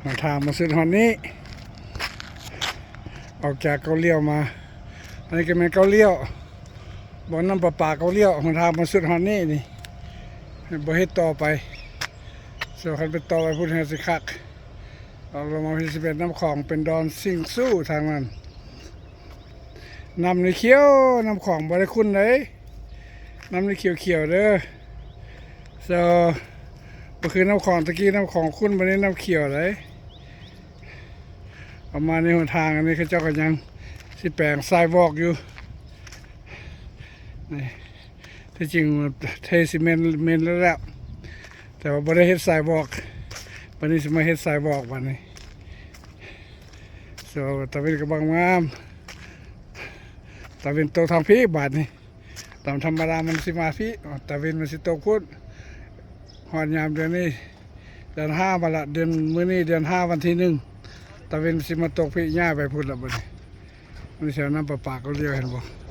ຫົນທາງມາສຸດຮອດນີ້ ອອກຈາກເກົ້າລ້ຽວມາ. ອັນນີ້ກໍແມ່ນເກົ້າລ້ຽວ ບໍ່ ນ້ຳປະປາເກົ້າລ້ຽວ. ຫົນທາງມາສຸດຮອດນີ້ນີ້ ບໍ່ເຮັດຕໍ່ໄປ. ສ່ວນຄັນໄປຕໍ່ໄປພຸ້ນແຮງຊິຄັກ. ອອກລົງມາພີ້ຊິເປັນນ້ຳຂອງ ເປັນດອນຊິງຊູທາງນັ້ນ. ນ້ຳນີ້ຂຽວ ນ້ຳຂອງບໍ່ໄດ້ຂຸ່ນເດ້. ນ້ຳນີ້ຂຽວໆເດີ. ໂຊ ບໍ່ຄືນ້ຳຂອງຕະກີ້ ນ້ຳຂອງຂຸ່ນ ບັດນີ້ນ້ຳຂຽວເດ້. ປະມານນີ້. ຫົນທາງອັນນີ້ເຂົາເຈົ້າກໍຍັງຊິແປງ sidewalk ຢູ່. ນີ້ ທີ່ຈິງເທຊີເມັນ ເມັນແລ້ວ ແຕ່ວ່າບໍ່ໄດ້ເຮັດ sidewalk. ບັດນີ້ຊິມາເຮັດ sidewalk ບັດນີ້. ໂຊ ຕາເວັນກໍບັງງາມ ຕາເວັນຕົກທາງພີ້ບາດນີ້. ຕາມທຳມະດາມັນຊິມາພີ້ ຕາເວັນມັນຊິຕົກພຸ້ນ. ຮອດຍາມເດືອນນີ້ ເດືອນຫ້າມາລະ ເດືອນ ມື້ນີ້ເດືອນຫ້າ ວັນທີໜຶ່ງ ຕາເວັນຊິມາຕົກພີ້ ຍ້າຍໄປພຸ້ນລະບັດນີ້. ມັນຊິເອົານ້ຳປະປາເກົ້າລ້ຽວ ເຫັນບໍ່?